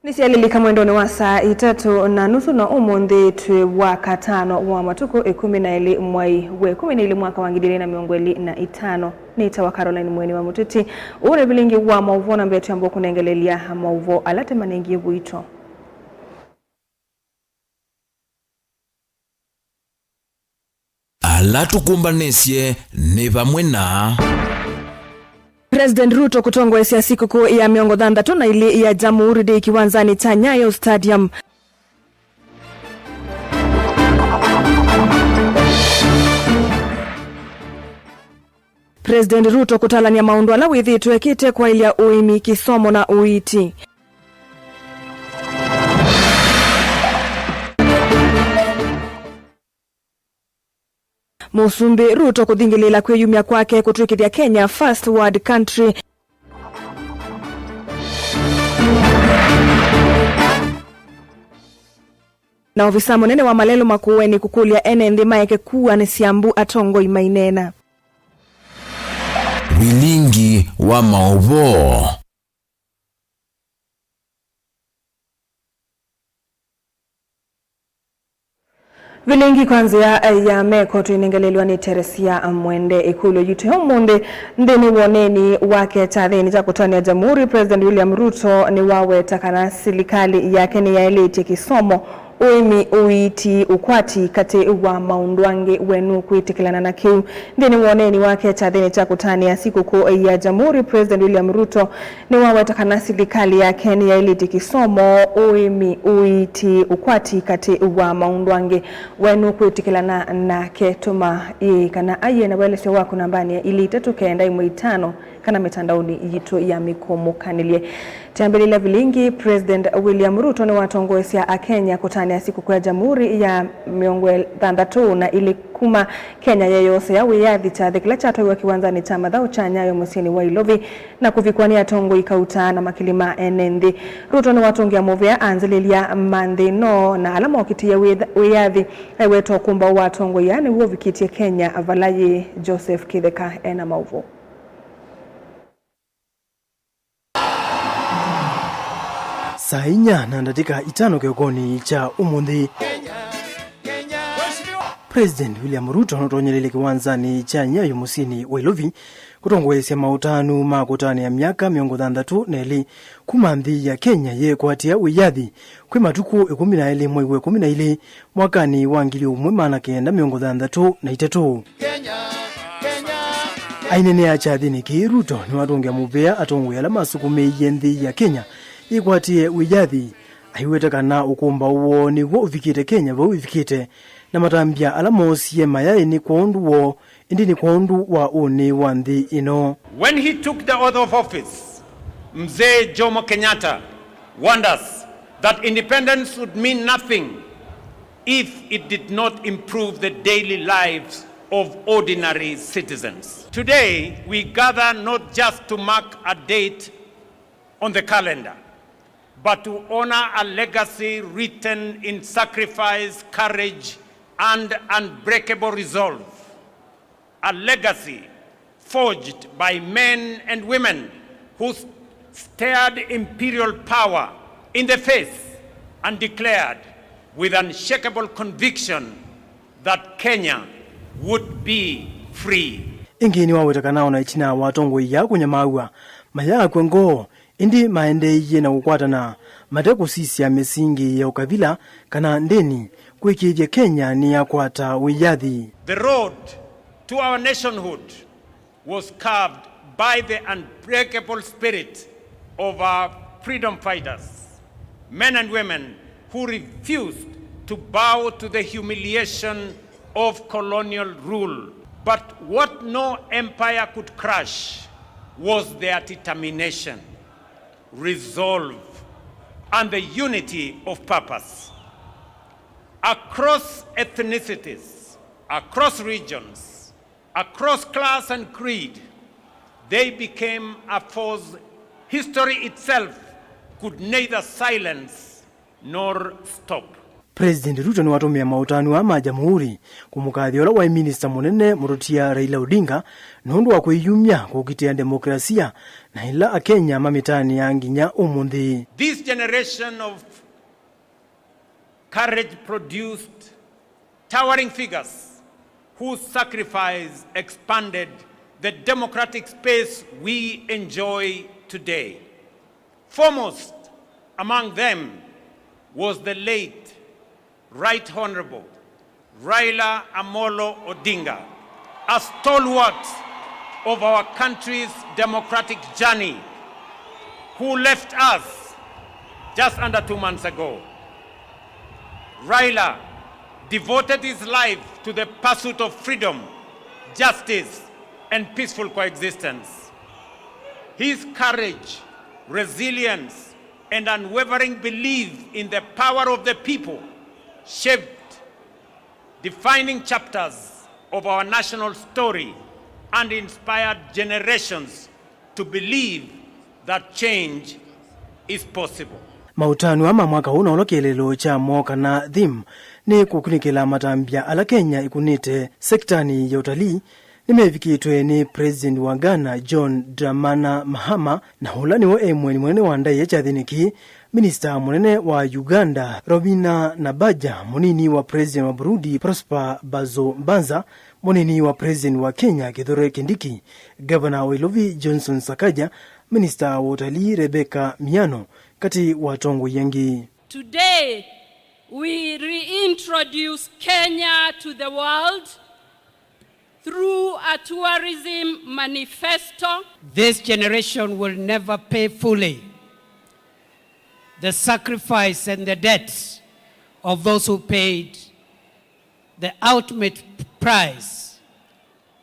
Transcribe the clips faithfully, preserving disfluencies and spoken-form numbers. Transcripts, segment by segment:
Nĩsyalilika mwendonĩ wa saa itatũ na nusu, na ũmũnthĩ twĩ wa katano wa matukũ ĩkũmi na elĩ, mwai wa ĩkũmi na ilĩ, mwaka wa ngili ilĩ na mĩongo ĩlĩ na itano. Nĩtawa Caroline Mweni wa Mũteti. Ũũ nĩ vilingi wa maũvoo, na mbee twamba kũnengelelya maũvoo ala tũmanengie ũito. Ala tũkũmbanĩsye nĩ vamwe na President Ruto kũtongoesya sikũkũ ya mĩongo thanthatũ na ilĩ ya Jamhuri Day kĩwanzanĩ kya Nyayo Stadium. President Ruto kũtalany'a maũndũ ala wĩthĩĩtwe ekĩte kwaĩlya ũĩmi, kĩsomo na ũiiti. Mũsumbĩ Ruto kũthingĩlĩĩla kwĩyumya kwake kũtw'ĩkĩthya Kenya first world country. Na ovisa mũnene wa malelũ Makueni kũkũlya ene nthĩ maeke kuanĩsya mbu atongoi maineena. Vilingi wa maũvoo. Vilingi kwa nzĩa ya meko twĩnengelelwa nĩ Teresia Mwende. Ĩkũlyo yitũ ya ũmũnthĩ, nthĩnĩ wa ũneeni wake kyathĩnĩ kya kũtanĩa Jamhuri, President William Ruto nĩwaweta kana silikalĩ yake nĩyaĩlĩtye kĩsomo, ũĩmi, ũiiti, ũkwati, katĩ wa maũndũ angĩ. We nũkwĩtĩkĩlana na kĩu? Nthĩnĩ wa ũneeni wake kyathĩnĩ kya kũtanĩa sikũkũ ya Jamhuri, President William Ruto nĩwaweta kana silikalĩ yake nĩyaĩlĩtye kĩsomo, ũĩmi, ũiiti, ũkwati, katĩ wa maũndũ angĩ. We nũkwĩtĩkĩlana nake? Tũma ĩĩ kana aiee na ũelesyo waku nambanĩ ya ilĩ itatũ kenda ĩmwe itano kana mĩtandaonĩ yitũ ya mĩkũmũkanĩlye. Kyambĩlĩlya vilingi, President William Ruto nĩwatongoesya Akenya kũtanĩa sikũkũ ya Jamhuri ya mĩongo thanthatũ na ilĩ kuma Kenya yeeyoosea wĩyathi, kyathĩ kĩla kyatwaiwe kĩwanzanĩ kya mathaũ kya Nyayo mũsyĩnĩ wa Ilovi na kũvikwa nĩ atongoi kauta na makili ma ene nthĩ. Ruto nĩwatũngĩa mũvea anzĩlĩlya ma nthĩ ĩno na ala mokitĩie wĩtha-, wĩyathi. Aiweta ũkũmbaũ wa atongoi aa nĩw'o ũvikĩtye Kenya vala yĩĩ. Joseph Kĩtheka ena maũvoo. Saa inya na ndatĩka itano kĩokonĩ kya ũmũnthĩ, President William Ruto nũtonyelile kĩwanzanĩ kya Nyayo mũsyĩnĩ wa Ilovi kũtongoesya maũtanu ma kũtanĩa myaka mĩongo thanthatũ na ĩlĩ kuma nthĩ ya Kenya yeekwatĩa wĩyathi kwĩ matukũ ĩkũmi na elĩ mwei wa ĩkũmi na ilĩ mwakanĩ wa ngili ũmwe maana kenda mĩongo thanthatũ na itatũ. Aineenea kyathĩnĩ kĩĩ, Ruto nĩwatũngĩa mũvea atongoi ala masukumĩie nthĩ ya Kenya yĩkwatĩe wĩyathi, aiweta kana ũkũmbaũ woo nĩw'o ũvikĩte Kenya vau ĩvikĩte, na matambya ala moosie mayaĩ nĩ kwondũ woo, ĩndĩ nĩ kwondũ wa ũnĩ wa nthĩ ĩno. When he took the oath of office, Mzee Jomo Kenyatta warned us that independence would mean nothing if it did not improve the daily lives of ordinary citizens. Today, we gather not just to mark a date on the calendar, but to honor a legacy written in sacrifice, courage, and unbreakable resolve. A legacy forged by men and women who s-, stared imperial power in the face and declared with unshakable conviction that Kenya would be free. Ĩngĩ nĩwaweta kana o na ĩtina wa atongoi aa kũnyamaaw'a, mayaakw'a ngoo, ĩndĩ maendeeie na kũkwatana mate kũsisya mĩsingi ya ũkavila kana ndĩni, kũĩkĩĩthya Kenya nĩyakwata wĩyathi. The road to our nationhood was carved by the unbreakable spirit of our freedom fighters, men and women who refused to bow to the humiliation of colonial rule. But what no empire could crush was their determination, resolve, and the unity of purpose. Across ethnicities, across regions, across class and creed, they became a force history itself could neither silence nor stop. President Ruto nĩwatũmĩa maũtanu aa ma Jamhuri kũmũkathya ũla waĩ minista mũnene mũtũtia Raila Odinga nũndũ wa kwĩyumya kũkitĩa demokrasia na ĩla Akenya mamĩtanĩaa nginya ũmũnthĩ. This generation of courage produced towering figures whose sacrifice expanded the democratic space we enjoy today. Foremost among them was the late Right Honorable Raila Amolo Odinga, a stalwart of our country's democratic journey, who left us just under two months ago. Raila devoted his life to the pursuit of freedom, justice, and peaceful coexistence. His courage, resilience, and unwavering belief in the power of the people shaped defining chapters of our national story and inspired generations to believe that change is possible. Maũtanu aa ma mwaka ũũ na ũla kĩeleelo kyamo kana theme nĩ kũkunĩkĩla matambya ala Kenya ĩkunĩte sektanĩ ya ũtalii nĩmevikĩtwe nĩ President wa Ghana John Dramani Mahama, na ũla nĩwe e mũeni mũnene wa ndaĩa kyathĩnĩ kĩĩ, Minista mũnene wa Uganda Robina Nabaja, mũnini wa President wa Burundi Prosper Bazombanza, mũnini wa President wa Kenya Kithure Kindiki, Gavana wa Ilovi Johnson Sakaja, Minista wa ũtalii Rebecca Miano, katĩ wa atongoi angĩ. Today, we reintroduce Kenya to the world through a tourism manifesto. This generation will never pay fully the sacrifice and the debt of those who paid the ultimate price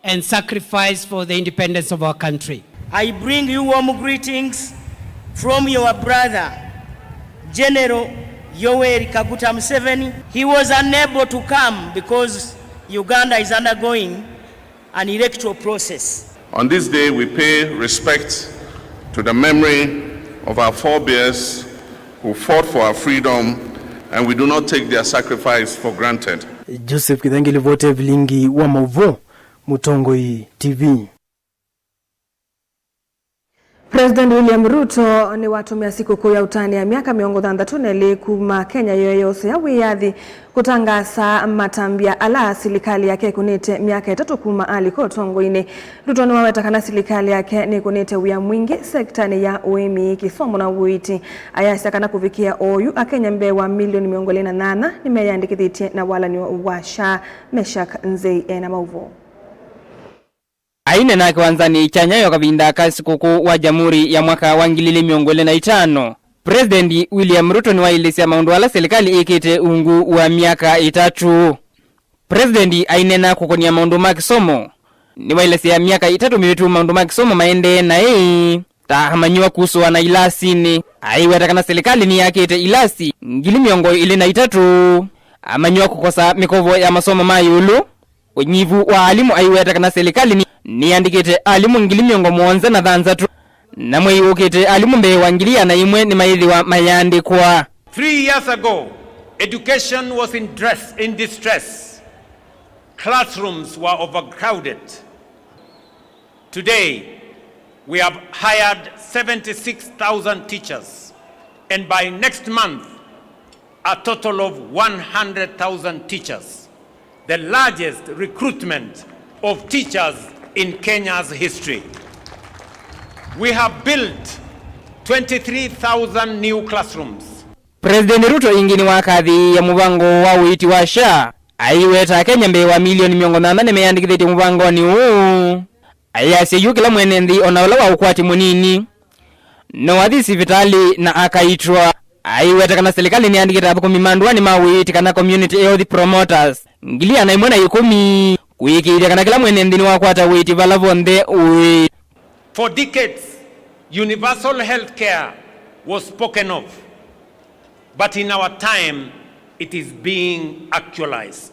and sacrifice for the independence of our country. I bring you warm greetings from your brother, General Yoweri Kaguta Museveni. He was unable to come because Uganda is undergoing an electoral process. On this day, we pay respect to the memory of our forebears who fought for our freedom, and we do not take their sacrifice for granted. Joseph Kithengi, livoti ya vilingi wa maũvoo, Mũtongoi T V. President William Ruto nĩwatũmĩa sikũkũ ya ũtanĩa myaka mĩongo thanthatũ na ĩlĩ kuma Kenya yoyosea wĩyathi kũtangaasa matambya ala silikalĩ yake ĩkũnĩte myaka ĩtatũ kuma alika ũtongoinĩ. Ruto nĩwaweta kana silikalĩ yake nĩkũnĩte wĩa mwingĩ sektanĩ ya ũĩmi, kĩsomo na ũiiti, ayasya kana kũvikĩa oyu Akenya mbee wa milioni mĩongo ĩlĩ na nyanya nĩmeyĩandĩkĩthĩtye na walany'o wa SHA. Meshack Nzei ena maũvoo. Aineena kĩwanzanĩ kya Nyayo kavinda ka sikũkũ wa Jamhuri ya mwaka wa ngili ili mĩongo ĩlĩ na itano, President William Ruto nĩwaĩlĩsya maũndũ ala silikalĩ ĩkĩte ungu wa myaka ĩtatũ. President aineena kũkonia maũndũ ma kĩsomo, nĩwaelesya myaka ĩtatũ mĩvĩtu maũndũ ma kĩsomo maendee naĩ, ta amanyĩw'a kusũana ilasinĩ. Aiweta kana silikalĩ nĩyakĩte ilasi ngili mĩongo ĩlĩ na itatũ, amanyĩw'a kũkosa mĩkovo ya masomo ma ĩũlũ. Ũnyivu wa alimũ. Aiweta kana silikalĩ nĩ-, nĩyandĩkĩte alimũ ngili mĩongo mũonza na thanthatũ, na mwei ũkĩte alimũ mbee wa ngili ĩana ĩmwe nĩmaĩthĩwa mayandĩkwa. Three years ago, education was in dress, in distress. Classrooms were overcrowded. Today, we have hired seventy-six thousand teachers, and by next month, a total of one hundred thousand teachers, the largest recruitment of teachers in Kenya's history. We have built twenty-three thousand new classrooms. President Ruto ĩngĩ nĩwakathĩĩe mũvango wa ũiiti wa SHA, aiweta Akenya mbee wa milioni mĩongo nyanya nĩmeyandĩkĩthĩtye mũvangonĩ ũũ. Ayasya yu kĩla mwene nthĩ, o na ũla wa ũkwati mũnini, no athi sivitalĩ na akaitwa. Aiweta kana silikalĩ nĩyandĩkĩte athũkũmi ma ndũanĩ ma ũiiti kana community health promoters ngili ĩana ĩmwe na ĩkũmi, kũĩkĩĩthya kana kĩla mwene nthĩ nĩwakwata ũiiti vala vonthe ũĩ. For decades, universal health care was spoken of, but in our time, it is being actualized.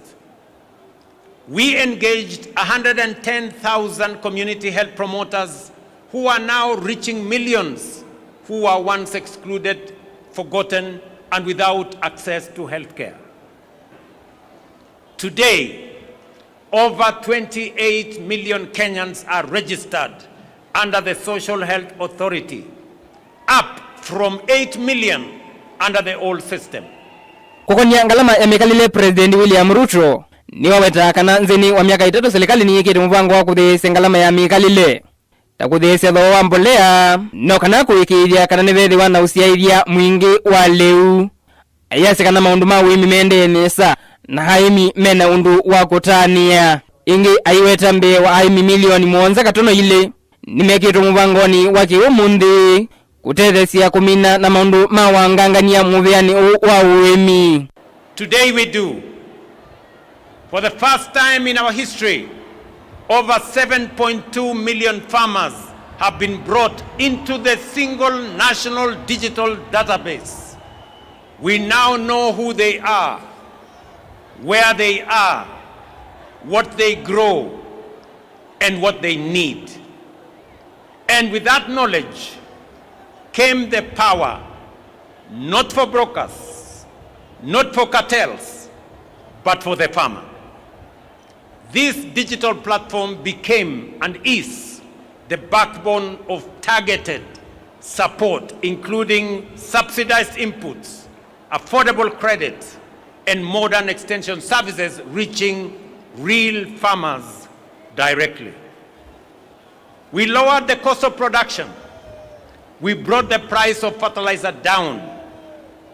We engaged a hundred and ten thousand community health promoters who are now reaching millions who were once excluded, forgotten, and without access to health care. Today, over twenty-eight million Kenyans are registered under the Social Health Authority, up from eight million under the old system. Kũkonia ngalama ya mĩkalĩle, President William Ruto nĩwawetaa kana nthĩnĩ wa myaka ĩtatũ, silikalĩ nĩyĩkĩte mũvango wa kũthĩĩsya ngalama ya mĩkalĩle, ta kũthĩĩsya thooa wa mbolea, no kana kũĩkĩĩthya kana nĩvethĩwa na ũsyaĩthya mwingĩ wa lĩu. Ayasya kana maũndũ ma ũĩmi maendee nesa, na aĩmi mena ũndũ wa kũtanĩa. Ĩngĩ aiweta mbee wa aĩmi milioni mũonza katono ilĩ nĩmekĩtwe mũvangonĩ wa kĩũmũnthĩ kũtetheesya kũmina na maũndũ ma wangangany'a mũvĩanĩ ũũ wa ũĩmi. Today we do. For the first time in our history, over seven point two million farmers have been brought into the single national digital database. We now know who they are, where they are, what they grow, and what they need. And with that knowledge came the power, not for brokers, not for cartels, but for the farmer. This digital platform became and is the backbone of targeted support, including subsidized inputs, affordable credit, and modern extension services reaching real farmers directly. We lowered the cost of production. We brought the price of fertilizer down.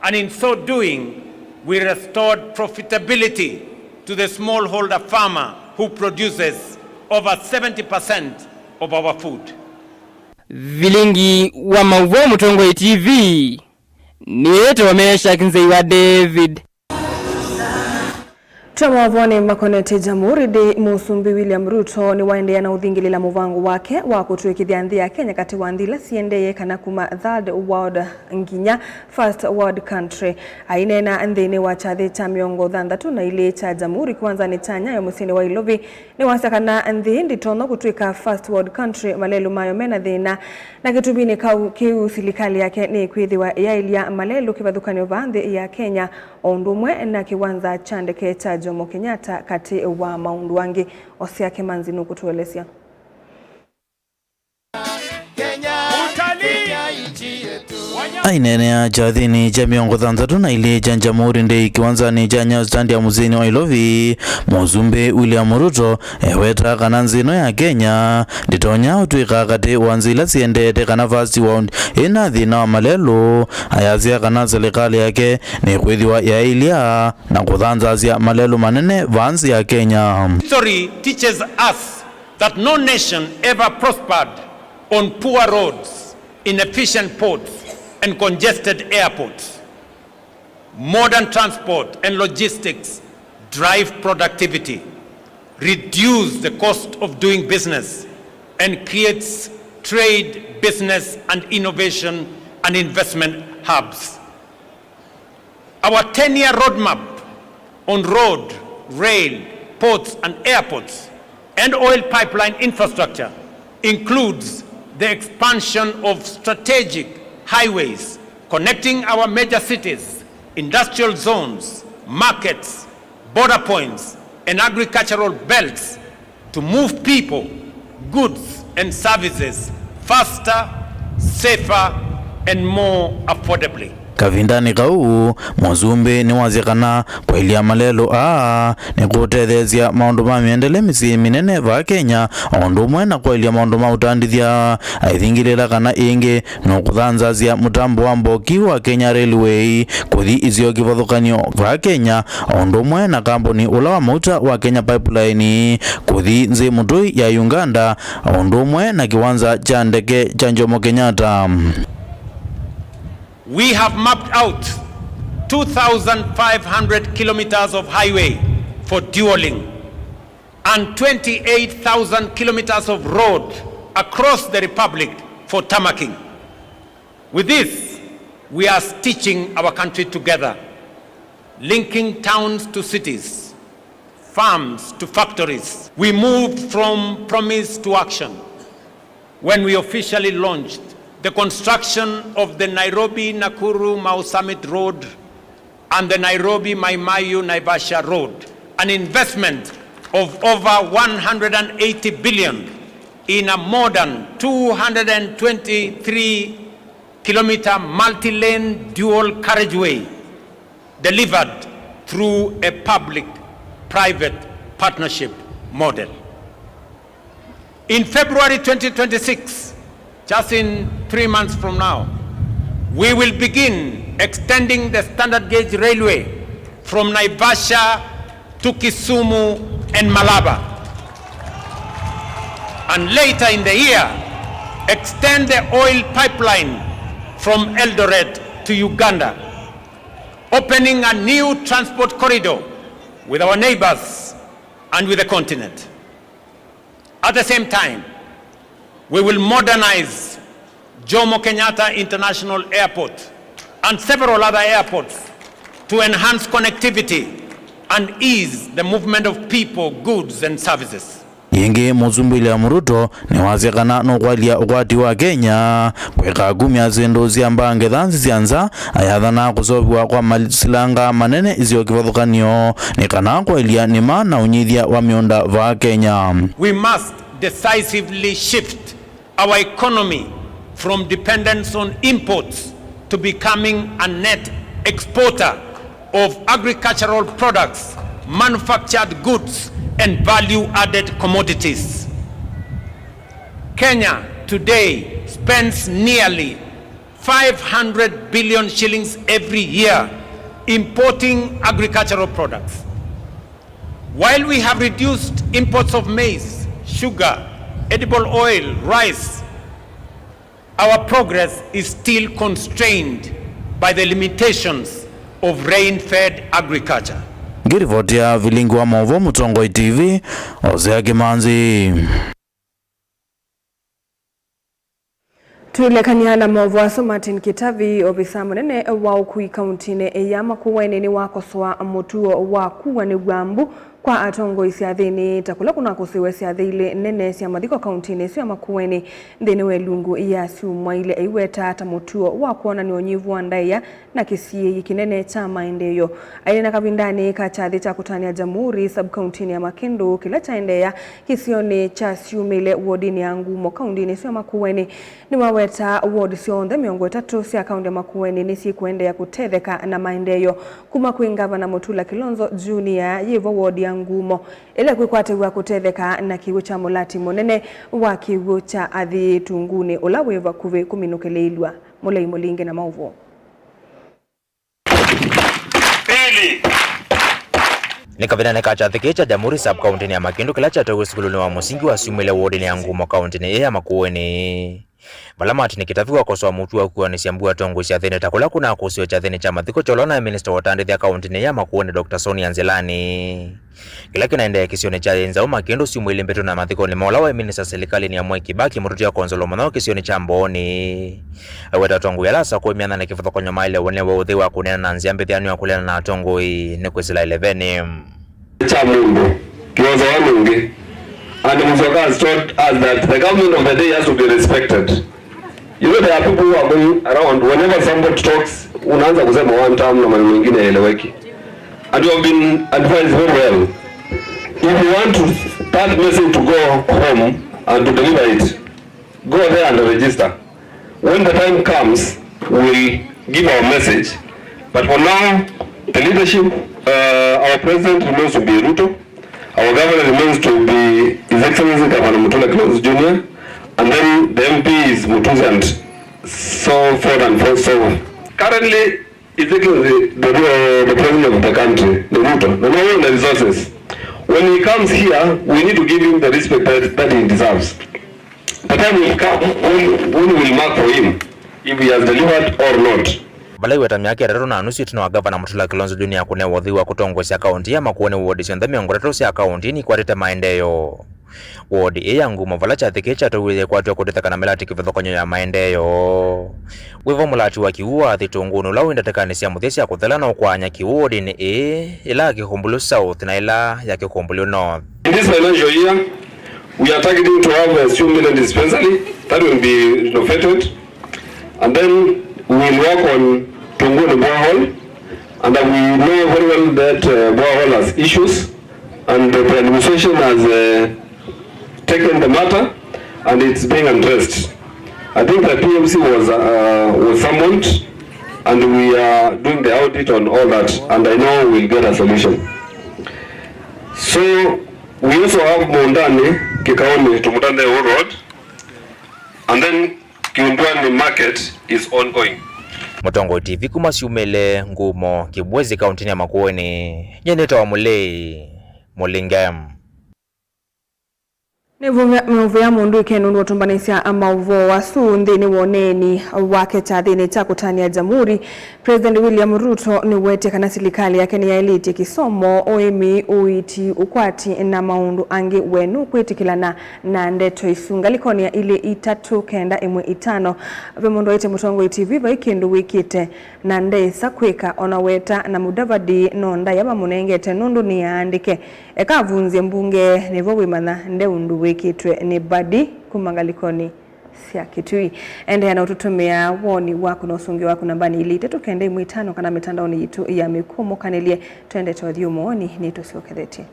And in so doing, we restored profitability to the smallholder farmer who produces over seventy percent of our food. Vilingi wa mauvoo Mũtongoi T V, nĩĩtawa Meshack Nzei wa David. Twa maũvoonĩ makonetye Jamhuri Day, Mũsumbĩ William Ruto nĩwaendeea na ũthingĩlĩla mũvango wake wa kũtw'ĩkĩthya nthĩ ya Kenya katĩ wa nthĩ ila siendee, kana kuma third world nginya first world country. Aineena nthĩnĩ wa kyathĩ kya mĩongo thanthatũ na ilĩ kya Jamhuri kĩwanzanĩ kya Nyayo mũsyĩnĩ wa Ilovi, nĩwasya kana nthĩ ndĩtonya kũtw'ĩka first world country malelũ mayo mena thĩna, na kĩtuminĩ kau kĩu silikalĩ yake nĩkwĩthĩwa yaĩlya malelũ kĩvathũkany'o vaa nthĩ ya Kenya, o ũndũ ũmwe na kĩwanza kya ndeke kya Jomo Kenyatta, katĩ wa maũndũ angĩ. Osea Kĩmanzi nũkũtũelesya. Aineenea kyathĩnĩ kya mĩongo thanthatũ na ilĩ kya Jamhuri Day kĩwanzanĩ kya Nyayo Stadium mũsyĩnĩ wa Ilovi, Mũsumbĩ William Ruto ewetaa kana nthĩ ĩno ya Kenya ndĩtonya ũtw'ĩka katĩ wa nthĩ ila siendete kana first world ĩna thĩna wa malelũ. Ayasya kana silikalĩ yake nĩkwĩthĩwa yaĩlya na kũthanthasya malelũ manene vaa nthĩ ya Kenya. History teaches us that no nation ever prospered on poor roads, inefficient ports, and congested airports. Modern transport and logistics drive productivity, reduce the cost of doing business, and creates trade, business, and innovation and investment hubs. Our ten-year roadmap on road, rail, ports and airports, and oil pipeline infrastructure includes the expansion of strategic highways connecting our major cities, industrial zones, markets, border points, and agricultural belts to move people, goods, and services faster, safer, and more affordably. Kavindanĩ kau, Mũsumbĩ nĩwasya kana kwaĩlya malelũ aa nĩkũtetheesya maũndũ ma mĩendele mĩsyĩ mĩnene vaa Kenya, o ũndũ ũmwe na kwaĩlya maũndũ ma ũtandĩthya, aithingĩlĩla kana ĩngĩ nũkũthanthasya mũtambo wa mboki wa Kenya Railway kũthi isio kĩvathũkany'o vaa Kenya, o ũndũ ũmwe na kambuni ũla wa mauta wa Kenya Pipeline kũthi nthĩ mũtũi ya Uganda, o ũndũ ũmwe na kĩwanza kya ndeke kya Jomo Kenyatta. We have mapped out two thousand five hundred kilometers of highway for dualling and twenty-eight thousand kilometers of road across the Republic for tarmacking. With this, we are stitching our country together, linking towns to cities, farms to factories. We moved from promise to action when we officially launched the construction of the Nairobi Nakuru Mau Summit Road and the Nairobi Mai Mahiu Naivasha Road, An investment of over one hundred and eighty billion in a modern two hundred and twenty-three kilometer multi-lane dual carriageway delivered through a public-private partnership model. In February twenty twenty-six, just in three months from now, we will begin extending the standard gauge railway from Naivasha to Kisumu and Malaba. And later in the year, extend the oil pipeline from Eldoret to Uganda, opening a new transport corridor with our neighbors and with the continent. At the same time, we will modernize Jomo Kenyatta International Airport and several other airports to enhance connectivity and ease the movement of people, goods and services. Yĩngĩ, Mũsumbĩ William Ruto nĩwasya kana nũkwalya ũkwati wa Kenya kwĩka kumya syĩndũ sya mbaa ngetha nzĩ sya nza, ayathana kũseũvw'a kwa masilanga manene isio kĩvathũkany'o nĩ kana kwaĩlya nĩma na ũnyithya wa mĩũnda vaa Kenya. We must decisively shift our economy from dependence on imports to becoming a net exporter of agricultural products, manufactured goods, and value-added commodities. Kenya today spends nearly five hundred billion shillings every year importing agricultural products. While we have reduced imports of maize, sugar, edible oil, rice, our progress is still constrained by the limitations of rain-fed agriculture. Ngĩrivotia vilingi wa maũvoo Mũtongoi T V, Hosea Kĩmanzi. Twĩlekany'a na maũvoo asu, Martin Kitavi, ovisa mũnene wa ũkui kauntinĩ ya Makueni nĩwakosoa mũtuo wa kuanĩw'a mbu kwa atongoi syathĩnĩ, ta kũla kũnakũsĩwe syathĩ ilĩ nene sya mathiko kauntinĩ ĩsu ya Makueni nthĩnĩ wa ĩlungu ya syumwa ilĩ, aiweta ta mũtuo wa kwonany'a ũnyivu wa ndaĩa na kĩsiĩĩi kĩnene kya maendeeo. Aineena kavindanĩ ka kyathĩ kya kũtanĩa Jamhuri sub-kauntinĩ ya Makindu, kĩla kyaendeea kĩsionĩ kya syumĩle wodinĩ ya Ngumo kauntinĩ ĩsu ya Makueni, nĩwaweta ward syonthe mĩongo ĩtatũ sya kaunti ya Makueni nĩsyĩkũendeea kũtetheka na maendeeo kuma kwĩ Ngavana Mutula Kilonzo Junior, yĩvo ward ya Ngumo ĩla ĩkwĩkwatĩw'a kũtetheka na kĩw'ũ kya mũlati mũnene wa kĩw'ũ kya Athi Tungunĩ ũla wĩ vakuvĩ kũminũkĩlĩĩlw'a. Mũlei Mũlingi na maũvoo. Pili. Nĩ kavindanĩ ka kyathĩ kĩĩ kya Jamhuri sub-kauntinĩ ya Makindu kĩla kyatwaiwe sukulunĩ wa mũsingi wa syumĩle wodinĩ ya Ngumo kauntinĩ ĩĩ ya Makueni, vala Martin Kitavi wakosoa mũtuo wa kuanĩsya mbu atongoi syathĩnĩ, ta kũla kũnakũsĩwe kyathĩnĩ kya mathiko kya ũla ũnaĩ minista wa ũtandĩthya kauntinĩ ĩĩ ya Makueni, Doctor Sonia Nzilani. Kĩla kĩnaendeea kĩsionĩ kya Nzaũ Makindu syumwa ilĩ mbĩtũ na mathikonĩ ma ũla waĩ minista silikalĩnĩ ya Mwai Kibaki, Mũtũtia Konzolo Mũnyao kĩsionĩ kya Mbooni. Aiweta atongoi ala asakũe mĩanya na kĩvathũkany'o maĩle ũnewe ũthei wa kũneena na nzĩa mbĩthĩanu ya kũleana na atongoi nĩ kwĩsĩla ĩlevenĩ. Kya mũndũ kĩosawa nũngĩ. And Musyoka has taught us that the government of the day has to be respected. You know, there are people who are going around, whenever somebody talks, unaanza kusema one term na maneno mengine yaeleweki. And you have been advised very well. If you want to, that message to go home and to deliver it, go there and register. When the time comes, we'll give our message. But for now, the leadership, uh, our president remains to be Ruto. Our governor remains to be His Excellency Governor Mutula Kilonzo Junior, and then the M P is Mutuzi and so forth and so forth. Currently, His Excellency, the, the, the president of the country, the Ruto, the one with the resources. When he comes here, we need to give him the respect that, that he deserves. The time will come when, when we'll mark for him if he has delivered or not. Vala iweta myaka ĩtatũ na nusu ĩtina wa Ngavana Mutula Kilonzo Junior kũnewa ũthei wa kũtongoesya kaunti ya Makueni wodi syonthe mĩongo ĩtatũ sya kaunti nĩikwatĩte maendeeo. Wodi ĩĩ ya Ngumo vala kyathĩ kĩĩ kyatwaiwe yĩkwatw'a kũtetheka na mĩlati kĩvathũkany'o ya maendeeo. Wĩvo mũlati wa kĩw'ũ wa Athi Tũngũnĩ ũla wĩ ndatĩkanĩ sya mũthya sya kũthela na ũkwaany'a kĩw'ũ wodinĩ ĩĩ, ĩla ya Kĩkũmbũlyo South na ĩla ya Kĩkũmbũlyo North. In this financial year, we are targeting to have a Siumile dispensary that will be renovated, and then we will work on Tunguni borehole, and we know very well that, uh, borehole has issues. And the administration has uh, taken the matter and it's being addressed. I think the P M C was, uh, was summoned and we are doing the audit on all that and I know we'll get a solution. So we also have Mondani Kikaoni to Mutandeu Road and then Kiundwani market is ongoing. Mũtongoi T V kuma syumĩle ngumo Kibwezi kaũntĩnĩ ya Makueni, nyie nĩtawa Mũlei Mũlinge. Nĩ mũvea mũndũ ĩkene ũndũ ũtũmbanĩsya maũvoo asu nthĩnĩ wa ũneeni wake kyathĩnĩ kya kũtanĩa Jamhuri. President William Ruto nĩwetie kana silikalĩ yake nĩyaĩlĩtye kĩsomo, ũĩmi, ũiiti, ũkwati na maũndũ angĩ. We nũkwĩtĩkĩlana na ndeto isu? Ngalĩkonĩ ya ilĩ itatũ kenda ĩmwe itano, ve mũndũ waĩtye Mũtongoi T V vai kĩndũ wĩkĩte na ndesa kwĩka, ona weta na Mudavadi no ndaya mamũnengete nũndũ nĩ aandĩke. Eka avunzye mbunge nĩvo wĩmanya nde ũndũ wĩkĩtwe nĩ Badi kuma ngalĩkonĩ sya Kitui. Endeea na ũtũtũmĩa woni waku na ũsũngĩo waku nambanĩ ilĩ itatũ kenda ĩmwe itano kana mĩtandaonĩ yitũ ya mĩkũmũkanĩlye. Twendete ũthyũmũonĩ, nĩtũsyokethetye.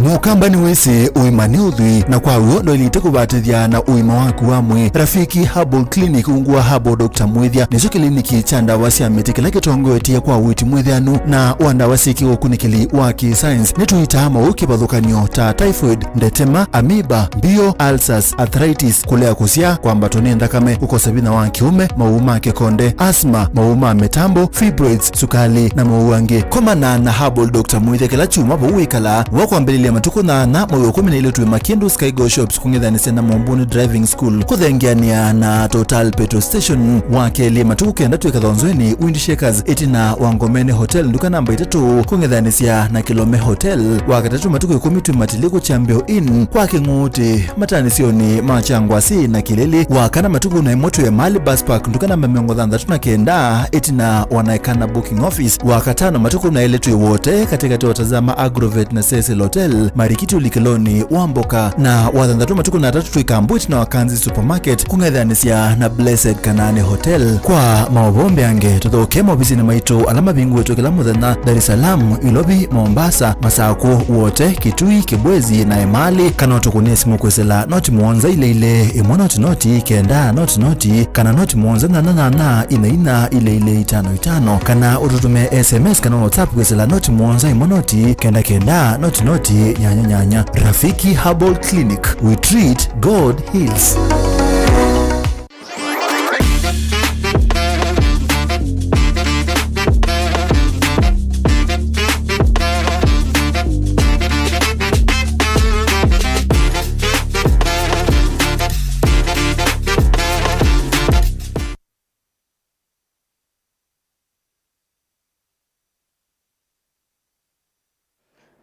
Mũkamba nĩwĩsĩ ũima nĩ ũthwii, na kwa w'o ndwaĩlĩte kũvatĩthya na ũima waku wa mwĩĩ. Rafiki Herbal Clinic, ungu wa Herbal Doctor Mwĩthya, nĩkyo kĩliniki kya ndawa sya mĩtĩ kĩla kĩtongoetye kwa ũiiti mwĩthĩanu na wa ndawa syĩ kĩũkunĩkĩli wa kĩ-science. Nĩtũitaa maũũ kĩvathũkany'o ta typhoid, ndetema, amoeba, mbio, ulcers, arthritis, kũlea kũsyaa, kwambatwa nĩ nthakame, kũkosa vinya wa kĩũme, maũũ ma kĩkonde, asthma, maũũ ma mĩtambo, fibroids, sukalĩ, na maũũ angĩ. Komana na Herbal Doctor Mwĩthya kĩla kyumwa vau wĩkalaa. Wa kwambĩlĩlya matukũ nyanya mwei wa ĩkũmi na ilĩ twĩ Makindu Sky Go Shops kũng'ethanĩsya na Mombuni Driving School kũthengeanĩa na Total Petrol Station. Wa kelĩ matukũ kenda twĩ Kathonzweni Wind Shakers ĩtina wa Ngomeni Hotel nduka namba itatũ kũng'ethanĩsya na Kilome Hotel. Wa katatũ matukũ ĩkũmi twĩ Matiliku Champion Inn kwa Kĩng'ũũtĩ. Matanĩsyonĩ ma Kyangwasi na Kĩlĩlĩ, wa kana matukũ na ĩmwe twĩ Emali Bus Park, nduka namba mĩongo thanthatũ na kenda, ĩtina wa Naekana Booking Office, wa katano matukũ na elĩ twĩ Wote, katĩkatĩ wa Tazama Agrovet na Cecil Hotel, Marikiti ũlikĩlonĩ wa mboka, na wa thanthatũ matukũ na atatũ twĩ Kambu ĩtina wa Kanzi Supermarket, kũng'ethanĩsya na Blessed Kanaani Hotel. Kwa maũvoo mbeange, tũthokee maovisinĩ maitũ ala mavingũĩtwe kĩla mũthenya, Dar es Salaam, Ilovi, Mombasa, Masakũ, Wote, Kitui, Kibwezi na Emali, kana ũtũkũnĩe simũ kwĩsĩla noti mũonza ilĩ ilĩ, ĩmwe noti noti, kenda noti noti, kana noti mũonza nyanya nyanya, ina ina, ilĩ ilĩ, itano itano, kana ũtũtũmĩe S M S kana WhatsApp kwĩsĩla noti mũonza ĩmwe noti, kenda kenda, noti noti, nyanya nyanya. Rafiki Herbal Clinic, we treat, God heals.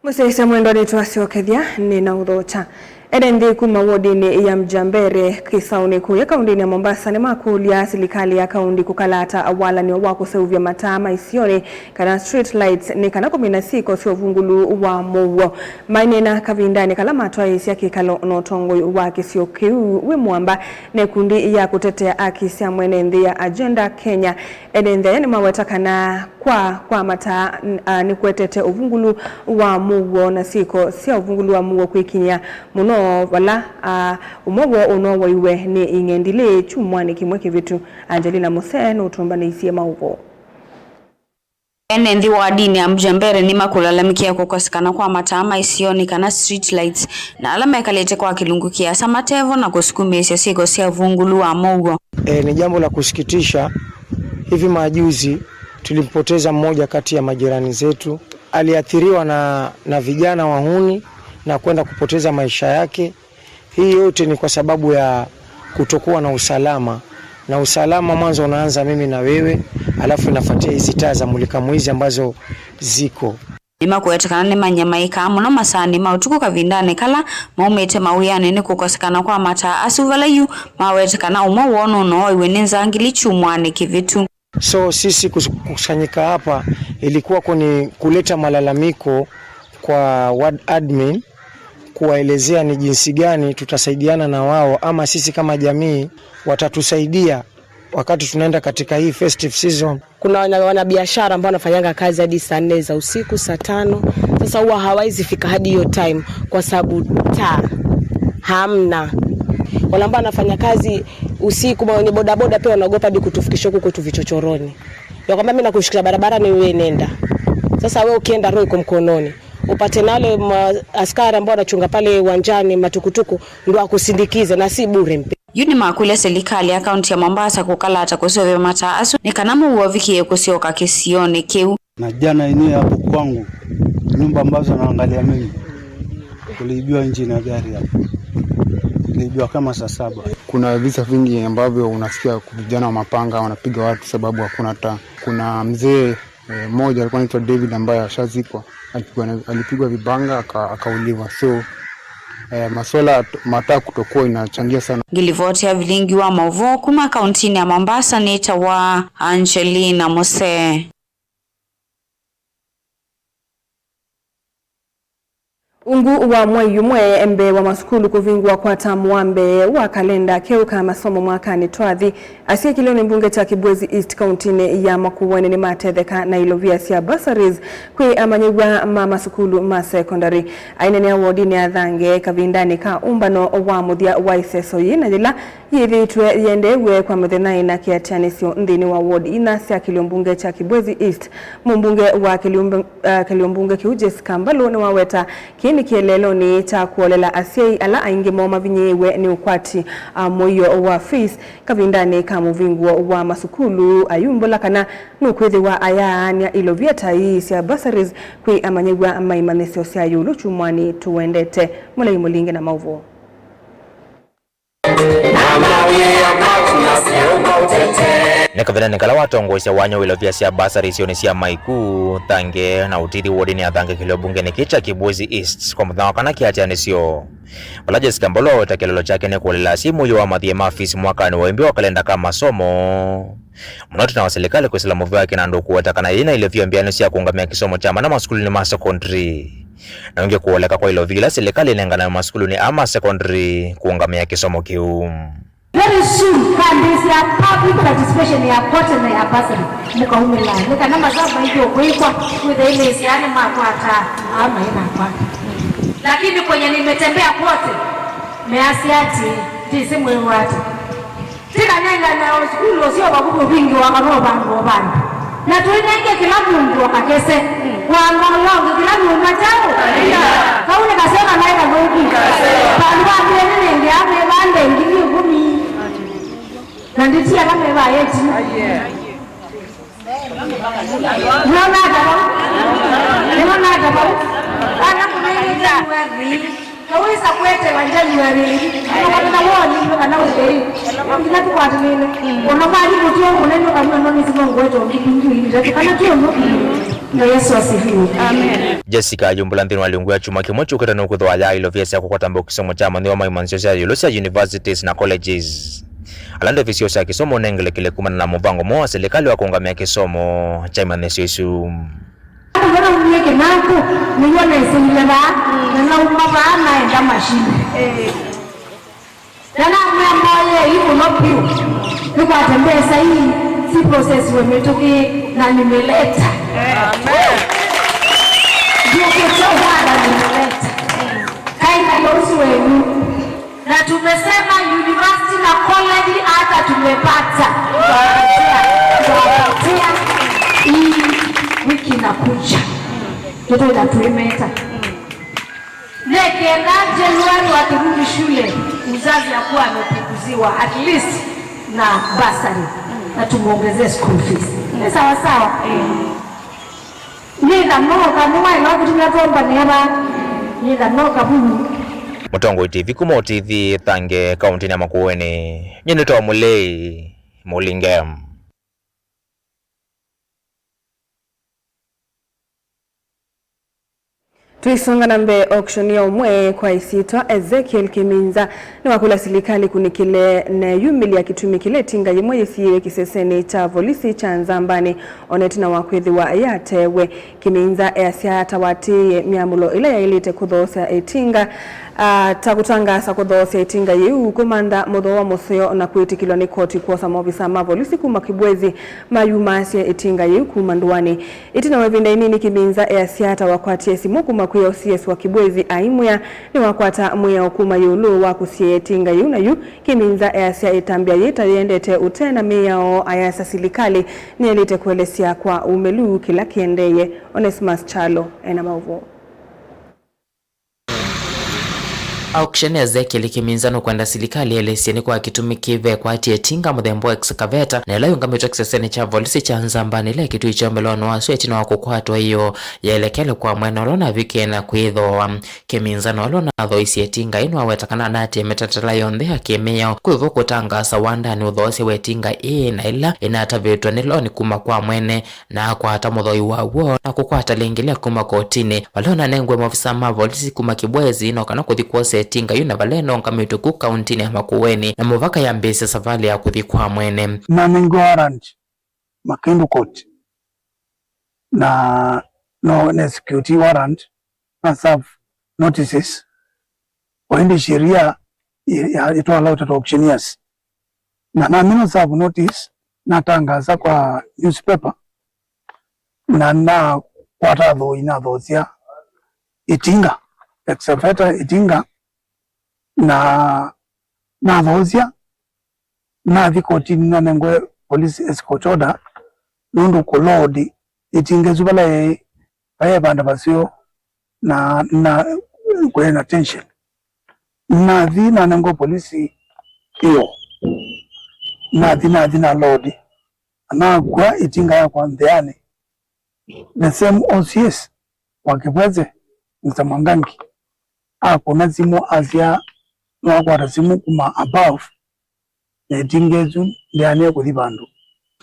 Mũsyaĩĩsya mwendwa, nĩtwasyokethya nĩ na ũthokya. Ene nthĩ kuma wodinĩ ya Mjambere kĩsaũnĩ kũya kaũndĩnĩ ya Mombasa nĩmakũlya silikalĩ ya kaũndi kũkalata walany'o wa kũseũvya mataa ma isionĩ kana street lights nĩ kana kũmina syĩko sya ũvungũlu wa mũuo. Maineena kavindanĩ kala matwaĩĩsya kĩkalo na ũtongoi wa kĩsio kĩu wĩ mũamba na ĩkundi ya kũtetea aki sya mwene nthĩ ya Agenda Kenya, ene nthĩ aya nĩmaweta kana kwa, kwa mataa n-, a, nĩkũetete ũvungũlu wa mũuo na syĩko sya ũvungũlu wa mũuo kwĩkinyĩa mũno vala, a, ũmwe woo ũnowaiwe nĩ ing'endilĩ kyumwanĩ kĩmwe kĩvĩtu. Angelina Musee nũtũmbanĩisye maũvoo. Ene nthĩ wa dini ya Mjambere nĩmakũlalamĩkĩa kũkosekana kwa mataa ma isionĩ kana street lights, na ala mekalĩte kwa kĩlungu kĩasa matevo na kũsukumĩĩsya syĩko sya ũvungũlu wa mũuo. E, ni jambo la kusikitisha. Hivi majuzi tulimpoteza mmoja kati ya majirani zetu. Aliathiriwa na, na vijana wahuni na kwenda kupoteza maisha yake. Hii yote ni kwa sababu ya kutokuwa na usalama. Na usalama mwanzo unaanza mimi na wewe, alafu inafuatia hizi taa za mulika mwizi ambazo ziko. Nĩmakũete kana nĩmanyamaĩkaa mũno masaanĩ ma ũtukũ kavindanĩ kala maumĩte mawĩanĩ nĩ kũkosekana kwa mataa asu, vala yu mawete kana ũmwe woo nũnooiwe nĩ nzangili kyumwanĩ kĩvĩtu. So sisi kus-, kukusanyika hapa ilikuwa kuni kuleta malalamiko kwa ward admin, kuwaelezea ni jinsi gani tutasaidiana na wao, ama sisi kama jamii watatusaidia wakati tunaenda katika hii festive season. Kuna wana-, wanabiashara ambao wanafanyanga kazi hadi saa nne za usiku, saa tano. Sasa huwa hawawezi fika hadi hiyo time kwa sababu taa hamna. Wale ambao wanafanya kazi usiku, wenye bodaboda pia wanaogopa hadi kutufikisha huku kwetu vichochoroni. Ya kwamba mimi nakushikisha barabarani, wewe nenda. Sasa wewe ukienda, roho iko mkononi. Upate na wale ma-, askari ambao wanachunga pale uwanjani, matukutuku, ndio akusindikize, na si bure mpe. Yu nĩmakũlya silikalĩ ya kaunti ya Mombasa kũkalata kũseũvya mataa asu nĩ kana mũuo ũvikĩe kũsyoka kĩsionĩ kĩu. Na jana yenyewe hapo kwangu, nyumba ambazo naangalia mimi, kuliibiwa engine ya gari hapo. Kuliibiwa kama saa saba. Kuna visa vingi ambavyo unasikia vijana wa mapanga wanapiga watu sababu hakuna taa. Kuna mzee, eh, mmoja alikuwa anaitwa David ambaye ashazikwa, alipigwa na, alipigwa vibanga aka-, akauliwa. So, eh, masuala ya t-, mataa kutokuwa inachangia sana. Ngĩlivoti ya vilingi wa maũvoo kuma kauntinĩ ya Mombasa nĩtawa Angelina Mose. Ungu wa mwei ũmwe mbee wa masukulu kũvingũa kwa tamu wa mbee wa kalenda keũ ka masomo mwakanĩ twathi, asyai kĩlĩonĩ mbunge kya Kibwezi East kauntinĩ ya Makueni nĩmatetheka na ilovia sya bursaries kwĩ amanyĩw'a ma masukulu ma secondary. Ainenea wodinĩ ya Thange kavindanĩ ka ũmbano wa mũthya wa ĩseso yĩĩ na yĩla yĩthĩĩtwe yĩendeew'e kwa mĩthenya ĩna kĩatĩanĩsyo nthĩnĩ wa ward ina sya kĩlĩo mbunge kya Kibwezi East. Mũmbunge wa kĩlĩo mbu-, eh, kĩlĩo mbunge kĩu Jessica Mbalũ nĩwaweta kĩĩ nĩ kĩeleelonĩ kya kũolela asyai ala aingĩ moo mavinyĩĩwe nĩ ũkwati, ah, mũio wa fees kavindanĩ ka mũvingũo wa masukulu, ayumbũla kana nũkwĩthĩwa ayaanĩa ilovia ta ii sya bursaries kwĩ amanyĩw'a ma imanyĩsyo sya ĩũlũ kyumwanĩ tũwendete. Mũlei Mũlinge na maũvoo. Nĩ kavindanĩ kala watongoesya wanya wa ilovia sya basari isionĩ sya Maiku, Thange na Ũtithi wodinĩ ya Thange kĩlĩo mbungenĩ kĩĩ kya Kibwezi East kwa mũthenya wa kana kĩatĩanĩsyo, vala Jessica Mbalũ aweta kĩeleelo kyake nĩ kũolela asyai mũio wa mathiĩ ma fees mwakanĩ wa ĩmbĩ wa kalenda ka masomo. Mũno tena wa silikalĩ kwĩsĩla mũvea kĩnandũ kũweta kana yĩna ilovia mbeanũ sya kũũngamĩa kĩsomo kya mana masukulunĩ ma sekondrĩ. Na ũngĩ kũoleka kwa ilovia ila silikalĩ ĩnenganae masukulunĩ aa ma sekondrĩ kũũngamĩa kĩsomo kĩu. Very soon, kandĩsya public participation ya quarter na ya bursary, mũkaumĩla. Nĩ kana masavu maingĩ ũkwĩkwa, kwĩthĩa ĩmĩsĩanĩ makwata, aa maĩ nakwata. Lakini kwenye nimetembea kwote, measya ati, ndĩsĩ mwĩw'ate. Tikanengane o sukulu ũseo vakuvĩ ũvingĩwa kana ũvandũ o vandũ. Na tũinenge kĩla mũndũ akakese. Kwamba ũlonge kĩla nyũmba kyaũ. Kau nĩ kaseo kana nĩ kathũku. Vandũ va mbee nĩnengea mevande ngili ĩkũmi. Na ndĩtia ala mevaa ĩtina. Nĩwona ata vau? Nĩwona ata vau? Ana kũmenya January. Nawĩsa kwetewa January. Nũkatata woni kana ũthei. Nginya tũkwatĩlĩle. Ona mwalimũ tio mũnene kanua no nĩsimo ngwetwa ngipingi itatu kana tio no. Na Yesu asifiwe. Amen. Jessica ayumbũla nthĩnĩ wa lĩungu ya kyumwa kĩmwe kyũkĩte nũkwĩthĩwa aya ilovia sya kũkwata mbau kĩsomo kya amanyĩw'a ma imanyĩsyo sya ĩũlũ sya universities na colleges. Ala ndevi syoo sya kĩsomo ũnengelekele kumana na mũvango mwaũ wa silikalĩ wa kũũngamĩa kĩsomo kya imanyĩsyo isu. Andũ vanaumie kĩnakũ, nĩw'o nesĩile vaa, na nauma vaa naenda machine. Na namwĩa mboyei mũno vyũ, nĩkwate mbesa ii siprocessiwe mĩtũkĩ na nimeleta. Ndiũkĩte ũvanda nimeleta. Kaĩ na ũsu wenyu. Na tumesema university na college hata tumepata. Tutawapatia, tutawapatia hii wiki inakuja. Tũtwĩla twĩmeta. Nĩ kenda January wakirudi shule, mzazi akuwa amepunguziwa at least na bursary. Na tumuongezee school fees. Nĩ sawa sawa? Nĩtha noka, nĩwaĩla kũtumĩa twombanĩa va. Nĩtha noka vu. Mũtongoi T V kuma Ũtithi Thange, kauntinĩ ya Makueni. Nyie nĩtawa Mũlei Mũlinge. Tũisonga na mbee, auction ya ũmwe kwa ĩsyĩtwa Ezekiel Kĩminza nĩwakũlya silikalĩ ĩkunĩkĩle na ĩyumĩlya kĩtumi kĩla ĩtinga yĩmwe yĩsiĩĩe kĩsesenĩ kya volisi kya Nzambanĩ, o na ĩtina wa kwĩthĩwa yatewe. Kĩminza easya ta watĩĩe myamũlo ĩla yaĩlĩte kũthoosya ĩtinga, ah, ta kũtangaasa kũthoosya ĩtinga yĩu, kũmantha mũthooa mũseo, na kwĩtĩkĩlwa nĩ koti kwosa maovisaa ma volisi kuma Kibwezi mayumaasye ĩtinga yĩu kuma ndũanĩ. Ĩtina wa ĩvinda ĩnini, Kĩminza easya ta wakwatie simũ kuma kwĩ O C S wa Kibwezi aimwĩa nĩwakwata mwĩao kuma ĩũlũ wa kũsiĩĩa ĩtinga yĩu, na yu Kĩminza easya ĩtambya yĩĩ ta yĩendete ũte na mĩao, ayasya silikalĩ nĩyaĩlĩte kũelesya kwa ũmĩlu kĩla kĩendeeye. Onesmus Kyalo ena maũvoo. Auction Ezekiel Kĩminza nũkwenda silikalĩ ĩelesye nĩ kwa kĩtumi kĩva ĩkwatie ĩtinga mũthemba wa excavator, na ĩla yũngamĩtwe kĩsesenĩ kya volisi kya Nzambanĩ ĩla ĩkĩtw'ĩkya ũmĩlonĩ wasyo ĩtina wa kũkwatwa ĩyoo yaelekele kwa mwene ũla ũnavikie na kwĩthooa. Kĩminza na ũla ũnathoisye ĩtinga ĩĩ nĩwaweta kana anaatĩĩe mĩtalatala yonthe ya kĩmĩao kwĩvo kũtangaasa wandanĩ ũthoosya wa ĩtinga ĩĩ, na ĩla ĩnatavĩtwe nĩ loni kuma kwa mwene, na akwata mũthoi wa w'o na kũkwata lĩngĩ lya kuma kotinĩ, vala ũnanengwe maovisaa ma volisi kuma Kibwezi no kana kũthi kwosa ĩtinga yu, na vala ĩnongamĩtwe ku kauntinĩ ya Makueni, na mũvaka yambĩĩsye savalĩ ya kũthi kwa mwene. Nanengiwe warrant Makindu Court, na no nĩ execute warrant na serve notices, o ĩndĩ sheria ĩ-, ya-, ĩtwala ũtata auctioneers. Na namina serve notice, natangaasa kwa newspaper, na nakwata athoi, nathoosya ĩtinga, excavator ĩtinga, na nathoosya, nathi kotinĩ, nanengwe police escort order, nũndũ kũload ĩtinga ĩsu vala yaĩ, vaĩ vanda vaseo, na, na kũĩ na tension. Nathi nanengwa polisi ĩyo. Nathi, nathi na load. Na nakua ĩtinga yakwa nthĩanĩ. The same O C S wa Kibwezi, Mister Mwangangi, akũna simũ asya nĩwakwata simũ kuma above, na ĩtinga ĩsu ndĩanĩe kũthi vandũ.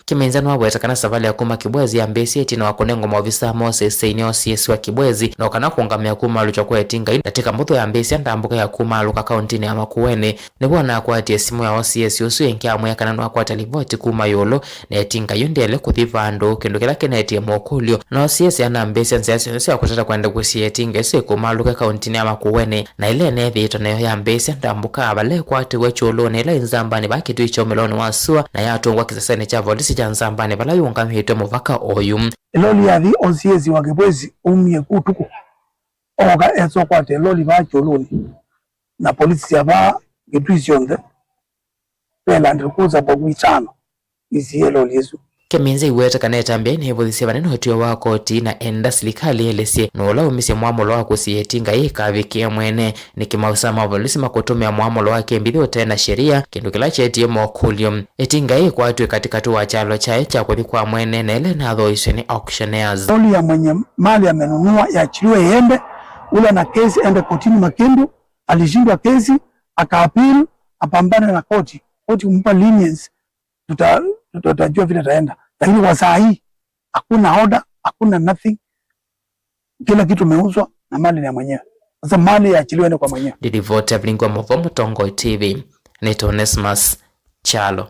Kĩminza nĩwaweta kana savalĩ ya kuma Kibwezi yambĩĩsye ĩtina wa kũnengwa maovisaa ma ũsĩsĩi nĩ O C S wa Kibwezi, no kana kũũngamĩa kumaalũkywa kwa ĩtinga yu ndatĩka mbũthũ yambĩĩsya ndambũka ya kumaalũka kauntinĩ ya Makueni. Nĩw'o nakwatie simũ ya O C S ũsu ĩngĩ amwĩa kana nĩwakwata livoti kuma ĩũlũ, na ĩtinga yu ndĩaĩle kũthi vandũ, kĩndũ kĩla kĩnetie mokũlyo. Na O C S anambĩĩsya nzĩa syonthe sya kũtata kwenda kũsiĩĩa ĩtinga ĩsu ĩkumaalũke kauntinĩ ya Makueni. Na ĩla ĩneethĩĩtwe nayo yambĩĩsya ndambũka, vala ĩkwatĩwe kyũlũnĩ ĩla ĩ Nzambanĩ vaa kĩtui kya ũmĩlonĩ wa sua, na yatũngwa kĩsesenĩ kya volisi kya Nzambanĩ vala yũngamĩtwe mũvaka oyu. Ĩloli yathi O C S wa Kibwezi aumie ku ũtukũ, ooka esa ũkwata ĩloli vaa kyũlũnĩ, na polisi sya vaa kĩtui syonthe ve Land Cruiser mbavu itano isiĩe ĩloli ĩsu. Kĩminza aiweta kana ĩtambya ĩĩ nĩĩvũthisye vanene ũtw'ĩo wa koti, na enda silikalĩ ĩelesye nũũ ũla waumisye mwamũlo wa kũsiĩĩa ĩtinga yĩĩ ĩkavikĩe mwene. Nĩkĩ maovisaa ma volisi makũtũmĩa mwamũlo wa kĩmbithĩ ũte na sheria, kĩndũ kĩla kyeetie mokũlyo? Ĩtinga yĩĩ ĩkwatw'e katĩkatĩ wa kyalo kyaĩ kya kũthi kwa mwene, na ĩla ĩnathoisye nĩ auctioneers. Loli ya mwenye mali amenunua, yaachiliwe iende, ule ana kesi ende kotini. Makindu alishindwa kesi, akaapili, apambane na koti, koti kumpa lenience, tuta-, tuta-, tutajua vile itaenda. Lakini kwa saa hii, hakuna order, hakuna nothing. Kila kitu imeuzwa na mali ni ya mwenyewe. Sasa mali yaachiliwe ende kwa mwenyewe. Ndilivoti ya Vilingi wa Mauvoo, Mũtongoi T V, nĩtawa Onesmus Kyalo.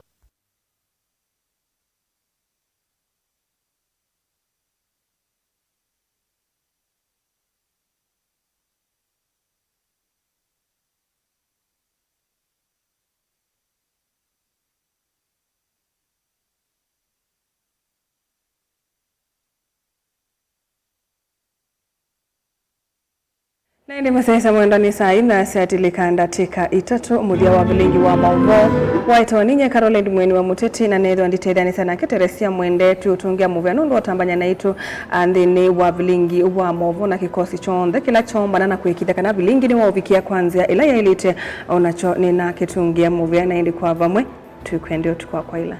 Na ĩndĩ mũsyaĩĩsya mwendwa, nĩ saa inya syatilĩka ndatĩka itatũ mũthya wa Vilingi wa Mauvoo. Waĩtawa ninyie Caroline Mweni wa Mũteti, na neethĩwa nditethyanĩsya nake Teresia Mwende twĩ ũtũngĩa mũvea nũndũ wa ũtambany'a naitũ, a, nthĩnĩ wa Vilingi wa Mauvoo, na kĩkosi kyonthe kĩla kyoombana na kũĩkĩĩthya kana Vilingi nĩwaũvikĩa kwa nzĩa ĩla yaĩlĩte, o nakyo nĩnakĩtũngĩa mũvea. Na ĩndĩ kwa vamwe, twĩkwendea ũtukũ wa kwaĩla.